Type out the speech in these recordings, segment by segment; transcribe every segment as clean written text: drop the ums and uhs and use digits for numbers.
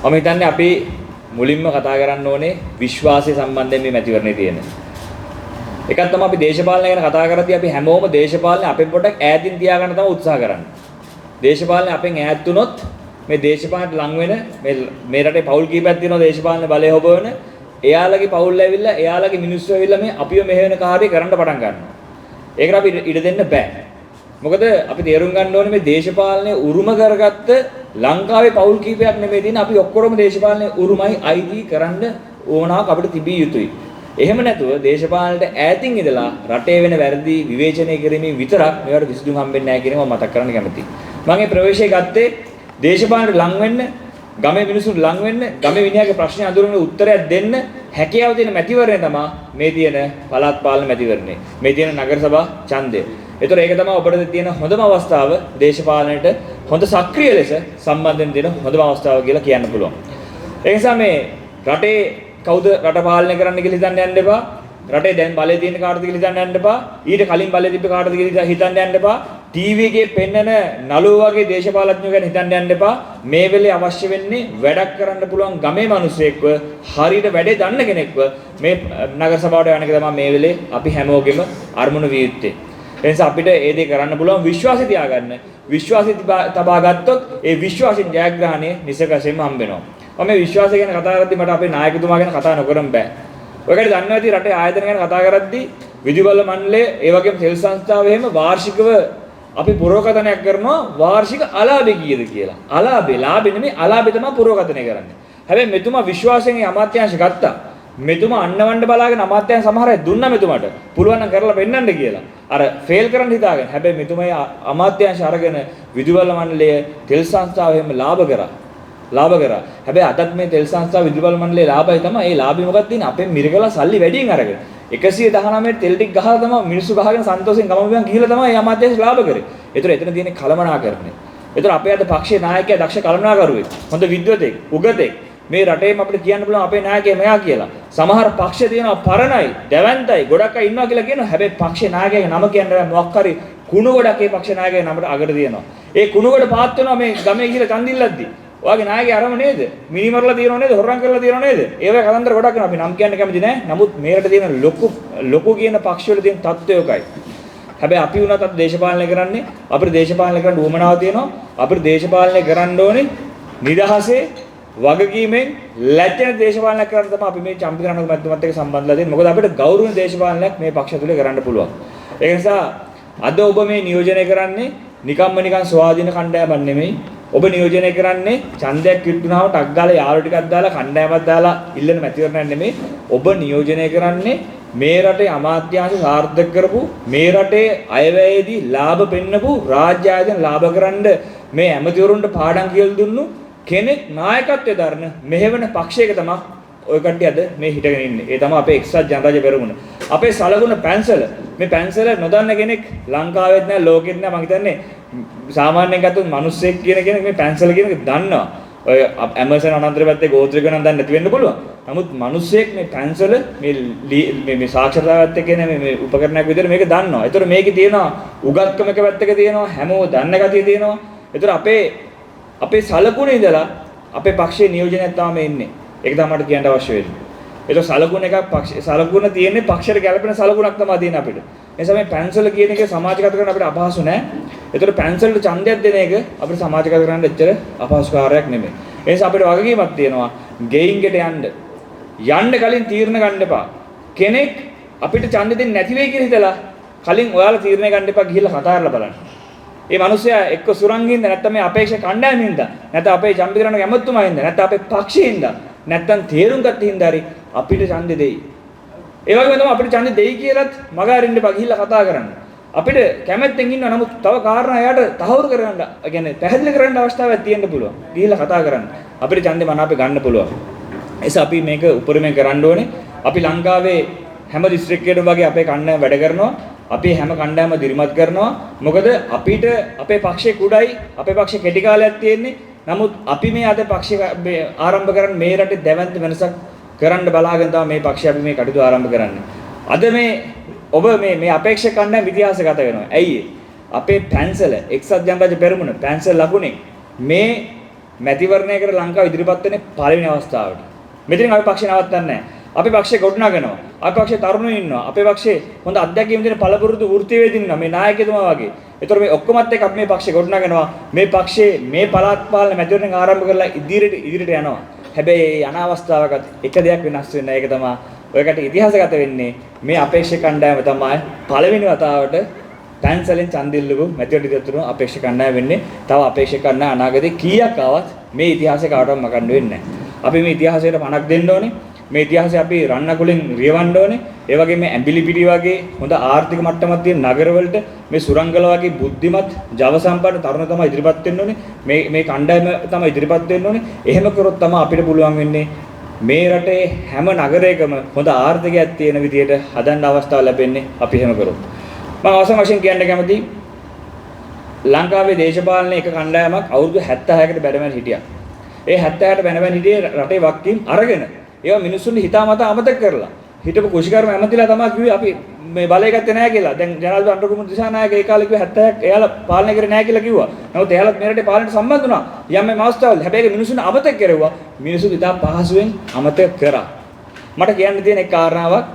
මම හිතන්නේ අපි මුලින්ම කතා කරන්න ඕනේ විශ්වාසය සම්බන්ධයෙන් මේ මැතිවරණේ තියෙන. එකක් තමයි අපි දේශපාලනය ගැන කතා කරද්දී අපි හැමෝම දේශපාලනය අපෙන් පොඩ්ඩක් ඈතින් තියාගන්න තමයි උත්සාහ කරන්නේ. දේශපාලනය අපෙන් ඈත් වුණොත් මේ දේශපාලනයට ලං වෙන මේ මේ රටේ පවුල් කීපයක් තියෙනවා දේශපාලන බලය හොබවන. එයාලගේ පවුල් ඇවිල්ලා එයාලගේ මිනිස්සු ඇවිල්ලා මේ අපිව මෙහෙවන කාර්යය කරන්න පටන් ගන්නවා. ඒකට අපි ඉඩ දෙන්න බෑ. මොකද අපි තේරුම් ගන්න ඕනේ මේ දේශපාලනය උරුම කරගත්ත ලංකාවේ පවුල් කීපයක් නෙමෙයි තියෙන්නේ. අපි ඔක්කොම දේශපාලනය උරුමයි අයිති කරන්න ඕනාවක් අපිට තිබිය යුතුයි. එහෙම නැතුව දේශපාලනයට ඈතින් ඉඳලා රටේ වෙන වැරදි විවේචනය කිරීමෙන් විතරක් මේවට විසඳුම් හම්බෙන්නේ නැහැ කියන එක මම මතක් කරන්න කැමතියි. මම මේ ප්‍රවේශය ගත්තේ දේශපාලනයට ලං වෙන්න, ගමේ මිනිසුන් ලං වෙන්න, ගමේ මිනිහාගේ ප්‍රශ්න අඳුරන උත්තරයක් දෙන්න හැකියාව තියෙන මැතිවරණය තමයි මේ තියෙන පළාත් පාලන මැතිවරණය. මේ තියෙන නගර සභා ඡන්දය. ඒතර ඒක තමයි ඔබට තියෙන හොඳම අවස්ථාව දේශපාලනයට හොඳ සක්‍රිය ලෙස සම්බන්ධ වෙන්න තියෙන හොඳම අවස්ථාව කියලා කියන්න පුළුවන්. ඒ නිසා මේ රටේ කවුද රට පාලනය කරන්න කියලා හිතන්න යන්න එපා. රටේ දැන් බලය තියෙන කාටද කියලා හිතන්න යන්න එපා. ඊට කලින් බලය තිබ්බ කාටද කියලා හිතන්න යන්න එපා. ටීවී එකේ පෙන්නන නළුවෝ වගේ දේශපාලඥයෝ ගැන හිතන්න යන්න එපා. මේ වෙලේ අවශ්‍ය වෙන්නේ වැඩක් කරන්න පුළුවන් ගමේ මිනිසෙක්ව, හරියට වැඩේ දන්න කෙනෙක්ව මේ නගර සභාවට යන එක තමයි මේ වෙලේ අපි හැමෝගෙම අරමුණ විය යුත්තේ. ඒ නිසා අපිට ඒ දේ කරන්න පුළුවන් විශ්වාසය තියාගන්න. විශ්වාසය තබා ගත්තොත් ඒ විශ්වාසයෙන් ජයග්‍රහණය නිසක වශයෙන්ම හම්බ වෙනවා. මම මේ විශ්වාසය ගැන කතා කරද්දී මට අපේ නායකතුමා ගැන කතා නොකරම බෑ. ඔය කට්ටිය දන්නවා ඇති රටේ ආයතන ගැන කතා කරද්දී විදුලි බල මණ්ඩලය, ඒ වගේම තෙල් සංස්ථාව එහෙම වාර්ෂිකව අපි පුරෝකථනයක් කරනවා වාර්ෂික අලාභය කීයද කියලා. අලාභය, ලාභය නෙමෙයි, අලාභය තමයි පුරෝකථනය කරන්නේ. හැබැයි මෙතුමා විශ්වාසයෙන් ඒ අමාත්‍යාංශ ගත්තා. මෙතුමා අන්නවන්න බලාගෙන අමාත්‍යාංශ සමහර අය දුන්නා මෙතුමාට. පුළුවන් නම් කරලා පෙන්නන්න කියලා. අර ෆේල් කරන්න හිතාගෙන. හැබැයි මෙතුමා ඒ අමාත්‍යාංශ අරගෙන විදුලි බල මණ්ඩලය, තෙල් සංස්ථාව එහෙම ලාභ කරා. ලාභ කරා. හැබැයි අදත් මේ තෙල් සංස්ථාව විදුලි බල මණ්ඩලයේ ලාභයි තමයි. ඒ ලාභي මොකක්ද තියෙන්නේ? අපෙන් මිරිකලා සල්ලි වැඩියෙන් අරගෙන. 119 තෙල් ටික ගහලා තමයි මිනිස්සු ගහගෙන සන්තෝෂෙන් ගම බිමන් ගිහිල්ලා තමයි ඒ අමාත්‍යාංශ ලාභ කරේ. ඒතර එතන තියෙන්නේ කළමනාකරණය. ඒතර අපේ අද පක්ෂයේ නායකයා දක්ෂ කළමනාකරුවෙක්, හොඳ විද්වතෙක්, උගතෙක්. මේ රටේම අපිට කියන්න පුළුවන් අපේ නායකයා මෙයා කියලා. සමහර පක්ෂ තියෙනවා පරණයි, දැවැන්තයි, ගොඩක් අය ඉන්නවා කියලා කියනවා. හැබැයි පක්ෂේ නායකයාගේ නම කියන්න බෑ. මොකක් හරි කුණු ගොඩක් ඒ පක්ෂ නායකයාගේ නමට අගට තියෙනවා. ඒ කුණු ගොඩ පාත් වෙනවා මේ ගමේ ගිහිල්ලා ඡන්ද ඉල්ලද්දි. ඔයාගේ නායකයා අරම නේද? මිනි මරලා තියෙනව නේද? හොරන් කරලා තියෙනව නේද? ඒ වගේ කතන්දර ගොඩක් වෙනවා. අපි නම් කියන්න කැමති නෑ. නමුත් මේ රටේ තියෙන ලොකු ලොකු කියන පක්ෂ වල තියෙන තත්ත්වය ඔකයි. හැබැයි අපි වුණත් අද දේශපාලනය කරන්නේ අපිට දේශපාලනය කරන්න උවමනාව තියෙනවා. අපිට දේශපාලනය කරන්න ඕනේ නිදහසේ වගකීමෙන් ලැජ්ජන දේශපාලනයක් කරන්න තමයි අපි මේ චම්පික රණවක මැතිතුමත් එක්ක සම්බන්ධලා තියෙන්නේ. මොකද අපිට ගෞරවනීය දේශපාලනයක් මේ පක්ෂ තුල කරන්න පුළුවන්. ඒ නිසා අද ඔබ මේ නියෝජනය කරන්නේ නිකම්ම නිකන් ස්වාධීන කණ්ඩායමක් නෙමෙයි. ඔබ නියෝජනය කරන්නේ ඡන්දයක් කිට්ටුනාම ටක් ගාලා යාළු ටිකක් දාලා කණ්ඩායමක් දාලා ඉල්ලන මැතිවරණයක් නෙමෙයි. ඔබ නියෝජනය කරන්නේ මේ රටේ අමාත්‍යාංශ සාර්ථක කරපු, මේ රටේ අයවැයේදී ලාභ පෙන්නපු, රාජ්‍ය ආයතන ලාභ කරන්න මේ ඇමතිවරුන්ට පාඩම් කියලා දුන්නු කෙනෙක් නායකත්වයේ දරන මෙහෙවන පක්ෂයක තමයි ඔය කට්ටිය අද මේ හිටගෙන ඉන්නේ. ඒ තමයි අපේ එක්සත් ජනරාජ්‍ය පෙරමුණ. අපේ සලකුණ පැන්සල. මේ පැන්සල නොදන්න කෙනෙක් ලංකාවෙත් නෑ, ලෝකෙත් නෑ. මං හිතන්නේ සාමාන්‍යයෙන් ගත්තොත් මිනිස්සෙක් කියන කෙනෙක් මේ පැන්සල කියන එක දන්නවා. ඔය ඇමසන් අනන්තර පැත්තේ ගෝත්‍රික නම් දන්නේ නැති වෙන්න පුළුවන්. නමුත් මිනිස්සෙක් මේ පැන්සල මේ මේ මේ සාක්ෂරතාවත් එක්ක එන මේ මේ උපකරණයක් විදිහට මේක දන්නවා. ඒතර මේකේ තියෙනවා උගත්කම එක පැත්තක තියෙනවා, හැමෝම දන්න ගතිය තියෙනවා. ඒතර අපේ අපේ සලකුණ ඉඳලා අපේ පක්ෂයේ නියෝජනයක් තමයි එන්නේ. ඒක තමයි මට කියන්න අවශ්‍ය වෙන්නේ. ඒක සලකුණ එකක්, පක්ෂ සලකුණ තියෙන්නේ පක්ෂයට ගැලපෙන සලකුණක් තමයි තියෙන්නේ අපිට. ඒ නිසා මේ පැන්සල කියන එක සමාජගත කරන්න අපිට අපහසු නෑ. ඒතර පැන්සලට ඡන්දයක් දෙන එක අපිට සමාජගත කරන්න එච්චර අපහසු කාර්යයක් නෙමෙයි. ඒ නිසා අපිට වගකීමක් තියෙනවා ගෙයින් ගෙට යන්න. යන්න කලින් තීරණ ගන්න එපා. කෙනෙක් අපිට ඡන්ද දෙන්නේ නැති වෙයි කියලා හිතලා කලින් ඔයාලා තීරණය ගන්න එපා, ගිහිල්ලා කතා කරලා බලන්න. ඒ මිනිස්සයා එක්ක සුරංගින්ද නැත්නම් මේ අපේක්ෂ කණ්ඩායම හින්දා, නැත්නම් අපේ චම්පික රණවක ඇමතුමා හින්දා, නැත්නම් අපේ පක්ෂය හින්දා, නැත්නම් තේරුම් ගත්ත හින්දා හරි අපිට ඡන්දෙ දෙයි. ඒ වගේම තමයි අපිට ඡන්දෙ දෙයි කියලත් මග අරින්න එපා, ගිහිල්ලා කතා කරන්න. අපිට කැමැත්තෙන් ඉන්නවා, නමුත් තව කාරණා එයාට තහවුරු කරගන්න, ඒ කියන්නේ පැහැදිලි කරන්න අවස්ථාවක් තියෙන්න පුළුවන්. ගිහිල්ලා කතා කරන්න. අපිට ඡන්දෙ මන අපේ ගන්න පුළුවන්. ඒ නිසා අපි මේක උපරිමයෙන් කරන්න ඕනේ. අපි ලංකාවේ හැම දිස්ත්‍රික්කයකටම වගේ අපේ කණ්ඩායම වැඩ කරනවා. අපි හැම කණ්ඩායම දිරිමත් කරනවා. මොකද අපිට අපේ පක්ෂේ කුඩයි, අපේ පක්ෂේ කෙටි කාලයක් තියෙන්නේ. නමුත් අපි මේ අද පක්ෂය ආරම්භ කරන්නේ මේ රටේ දැවැන්ත වෙනසක් කරන්න බලාගෙන තමයි මේ පක්ෂය අපි මේ කටයුතු ආරම්භ කරන්නේ. අද මේ ඔබ මේ මේ අපේක්ෂක කණ්ඩායම ඉතිහාසගත වෙනවා. ඇයි ඒ? අපේ පැන්සල එක්සත් ජනරාජ්‍ය පෙරමුණ පැන්සල් ලකුණේ මේ මැතිවරණයකට ලංකාව ඉදිරිපත් වෙන්නේ පළවෙනි අවස්ථාවට. මෙතනින් අපි පක්ෂේ නවත්තන්නේ නැහැ. අපි පක්ෂේ ගොඩනගනවා. අපි පක්ෂේ තරුණයෝ ඉන්නවා. අපේ පක්ෂේ හොඳ අත්දැකීම් තියෙන පළපුරුදු වෘත්තීයවේදීන් ඉන්නවා. මේ නායකතුමා වගේ. ඒතර මේ ඔක්කොමත් එක්ක අපි මේ පක්ෂේ ගොඩනගනවා. මේ පක්ෂේ මේ පළාත් පාලන මැතිවරණයෙන් ආරම්භ කරලා ඉදිරියට ඉදිරියට යනවා. හැබැයි ඒ යන අවස්ථාවකත් එක දෙයක් වෙනස් වෙන්නේ නැහැ. ඒක තමයි ඔයකට ඉතිහාසගත වෙන්නේ මේ අපේක්ෂක කණ්ඩායම තමයි පළවෙනි වතාවට පැන්සලෙන් ඡන්ද ඉල්ලපු මැතිවරණ ඉදිරියට තුන අපේක්ෂක කණ්ඩායම වෙන්නේ. තව අපේක්ෂක කණ්ඩායම අනාගතේ කීයක් ආවත් මේ ඉතිහාසය කාටවත් මකන්න වෙන්නේ නැහැ. අපි මේ ඉතිහාසයට පණක් දෙන්න ඕනේ. මේ ඉතිහාසය අපි රන්නකුලෙන් රියවන්න ඕනේ. ඒ වගේම මේ ඇඹිලිපිටි වගේ හොඳ ආර්ථික මට්ටමක් තියෙන නගරවලට මේ සුරංගල වගේ බුද්ධිමත් ජව සම්පන්න තරුණ තමයි ඉදිරිපත් වෙන්න ඕනේ. මේ මේ කණ්ඩායම තමයි ඉදිරිපත් වෙන්න ඕනේ. එහෙම කරොත් තමයි අපිට පුළුවන් වෙන්නේ මේ රටේ හැම නගරයකම හොඳ ආර්ථිකයක් තියෙන විදියට හදන්න අවස්ථාව ලැබෙන්නේ අපි එහෙම කරොත්. මම අවසන් වශයෙන් කියන්න කැමතියි ලංකාවේ දේශපාලන එක කණ්ඩායමක් අවුරුදු 76කට බැනබැන හිටියා. ඒ 76ට බැනබැන හිටියේ රටේ වක්කීම් අරගෙන ඒවා මිනිස්සුන්ට හිතාමතා අමතක කරලා හිටපු කුෂිකර්ම ඇමතිලා තමයි කිව්වේ අපි මේ බලය ගත්තේ නෑ කියලා. දැන් ජනාධිපති අනුර කුමාර දිසානායක ඒ කාලේ කිව්වේ 76ක් එයාලා පාලනය කරේ නෑ කියලා කිව්වා. නමුත් එයාලත් මේ රටේ පාලනයට සම්බන්ධ වුණා යම් යම් අවස්ථාවල. හැබැයි ඒක මිනිස්සුන් අමතක කෙරුවා. මිනිස්සු ඉතා පහසුවෙන් අමතක කරා. මට කියන්න තියෙන එක කාරණාවක්,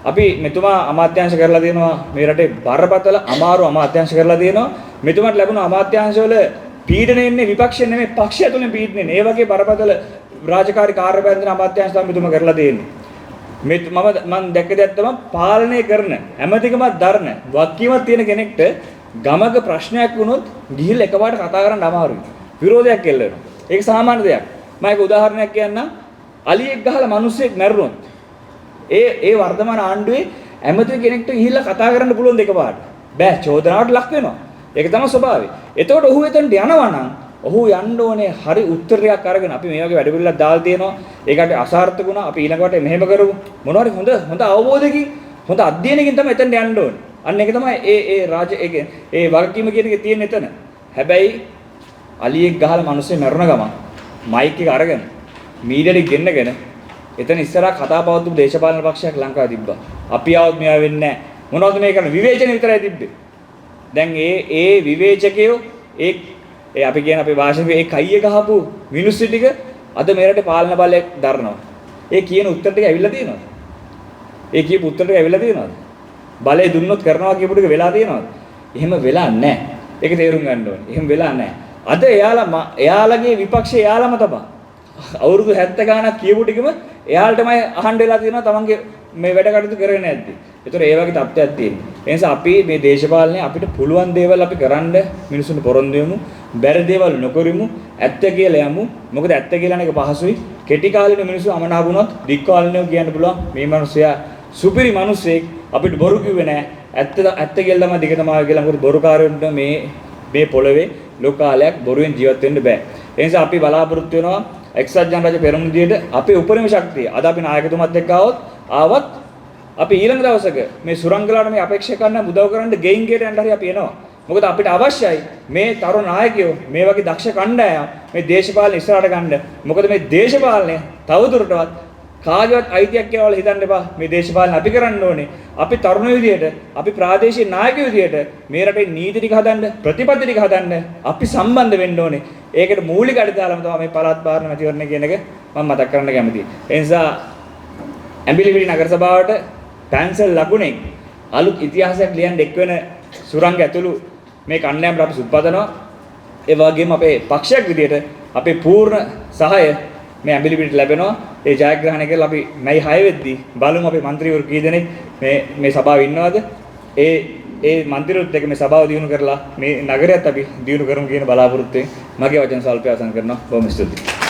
අපි මෙතුමා අමාත්‍යාංශ කරලා තියෙනවා මේ රටේ බරපතල අමාරු අමාත්‍යාංශ කරලා තියෙනවා. මෙතුමාට ලැබුණු අමාත්‍යාංශවල පීඩනය එන්නේ විපක්ෂයෙන් නෙමෙයි පක්ෂය ඇතුලෙන් පීඩනය එන්නේ. ඒ වගේ බරපතල රාජකාරී කාර්ය බැඳෙන අමාත්‍යාංශ තමයි මෙතුමා කරලා තියෙන්නේ. මේ මම දැක්ක දෙයක් තමයි පාලනය කරන ඇමතිකමක් දරන වගකීමක් තියෙන කෙනෙක්ට ගමක ප්‍රශ්නයක් වුණොත් ගිහිල්ලා එකපාරට කතා කරන්න අමාරුයි. විරෝධයක් එල්ල වෙනවා. ඒක සාමාන්‍ය දෙයක්. මම ඒක උදාහරණයක් කියන්නම්. අලියෙක් ගහලා මිනිස්සෙක් මැරුණොත් ඒ ඒ වර්තමාන ආණ්ඩුවේ ඇමති කෙනෙක්ට ගිහිල්ලා කතා කරන්න පුළුවන් දෙක පාට. බෑ, චෝදනාවට ලක් වෙනවා. ඒක තමයි ස්වභාවය. එතකොට ඔහු එතනට යනවා නම් ඔහු යන්න ඕනේ හරි උත්තරයක් අරගෙන. අපි මේ වගේ වැඩ පිළිවෙලක් දාලා තියෙනවා. ඒකට අසාර්ථක වුණා. අපි ඊළඟ වටේ මෙහෙම කරමු. මොනවා හරි හොඳ හොඳ අවබෝධයකින් හොඳ අධ්‍යයනයකින් තමයි එතනට යන්න ඕනේ. අන්න ඒක තමයි ඒ ඒ රාජ ඒ ඒ වගකීම කියන එක තියෙන එතන. හැබැයි අලියෙක් ගහලා මිනිස්සු මැරුණ ගමන් මයික් එක අරගෙන මීඩියා ටික ගෙන්නගෙන එතන ඉස්සරහා කතා පවත්වපු දේශපාලන පක්ෂයක් ලංකාවේ තිබ්බා. අපි ආවොත් මෙයා වෙන්නේ නැහැ. මොනවද මේ කරන්නේ? විවේචන විතරයි තිබ්බේ. දැන් ඒ ඒ විවේචකයෝ ඒ ඒ අපි කියන අපේ භාෂාවේ ඒ කයිය ගහපු මිනිස්සු ටික අද මේ රටේ පාලන බලයක් දරනවා. ඒ කියන උත්තර ටික ඇවිල්ලා තියෙනවද? ඒ කියපු උත්තර ටික ඇවිල්ලා තියෙනවද? බලය දුන්නොත් කරනවා කියපු ටික වෙලා තියෙනවද? එහෙම වෙලා නැහැ. ඒක තේරුම් ගන්න ඕනේ. එහෙම වෙලා නැහැ. අද එයාලා එයාලගේ විපක්ෂය එයාලම තමයි. අවුරුදු 70 ගාණක් කියපු ටිකම එයාලටමයි අහන්න වෙලා තියෙනවා තමන්ගේ මේ වැඩ කටයුතු කරගෙන යද්දි. ඒතර ඒ වගේ තත්ත්වයක් තියෙනවා. ඒ නිසා අපි මේ දේශපාලනය අපිට පුළුවන් දේවල් අපි කරන්න මිනිසුන්ට පොරොන්දු වෙමු. බැරි දේවල් නොකරමු. ඇත්ත කියලා යමු. මොකද ඇත්ත කියලා නේක පහසුයි. කෙටි කාලින මිනිස්සු අමනාප වුණොත් දික් කාලිනව කියන්න පුළුවන් මේ මිනිස්සයා සුපිරි මිනිස්සෙක්, අපිට බොරු කිව්වේ නෑ. ඇත්ත ඇත්ත කියලා තමයි දිගටම ආවේ කියලා. මොකද බොරුකාරයන්ට මේ මේ පොළවේ ලොකු කාලයක් බොරුවෙන් ජීවත් වෙන්න බෑ. ඒ නිසා අපි බලාපොරොත්තු වෙනවා එක්සත් ජනරාජ්‍ය පෙරමුණ විදියට අපේ උපරිම ශක්තිය අද අපි නායකතුමත් එක්ක ආවත් අපි ඊළඟ දවසක මේ සුරංගලාට මේ අපේක්ෂා කරන උදව් කරන්න ගෙයින් ගේට යන්න හරි අපි එනවා. මොකද අපිට අවශ්‍යයි මේ තරුණ නායකයෝ මේ වගේ දක්ෂ කණ්ඩායම් මේ දේශපාලන ඉස්සරහට ගන්න. මොකද මේ දේශපාලනය තවදුරටවත් කාගේවත් අයිතියක් කියලා ඔයාලා හිතන්න එපා. මේ දේශපාලන අපි කරන්න ඕනේ. අපි තරුණ විදියට, අපි ප්‍රාදේශීය නායකයෝ විදියට මේ රටේ නීති ටික හදන්න, ප්‍රතිපත්ති ටික හදන්න අපි සම්බන්ධ වෙන්න ඕනේ. ඒකට මූලික අඩිතාලම තමයි මේ පළාත් භාරණ මැතිවරණය කියන එක මම මතක් කරන්න කැමතියි. ඒ නිසා ඇඹිලිපිටි නගර සභාවට පැන්සල් ලකුණෙන් අලුත් ඉතිහාසයක් ලියන්න එක් වෙන සුරංග ඇතුළු මේ කණ්ඩායමට අපි සුබපතනවා. ඒ වගේම අපේ පක්ෂයක් විදියට අපේ පූර්ණ සහාය මේ ඇඹිලිපිටිට ලැබෙනවා. ඒ ජයග්‍රහණය කරලා අපි මැයි 6 වෙද්දී බලමු අපේ මන්ත්‍රීවරු කී දෙනෙක් මේ මේ සභාවේ ඉන්නවද? ඒ ඒ මන්ත්‍රීවරුත් එක්ක මේ සභාව දියුණු කරලා මේ නගරයත් අපි දියුණු කරමු කියන බලාපොරොත්තුවෙන් මගේ වචන ස්වල්පය අවසන් කරනවා. බොහොම ස්තුතියි.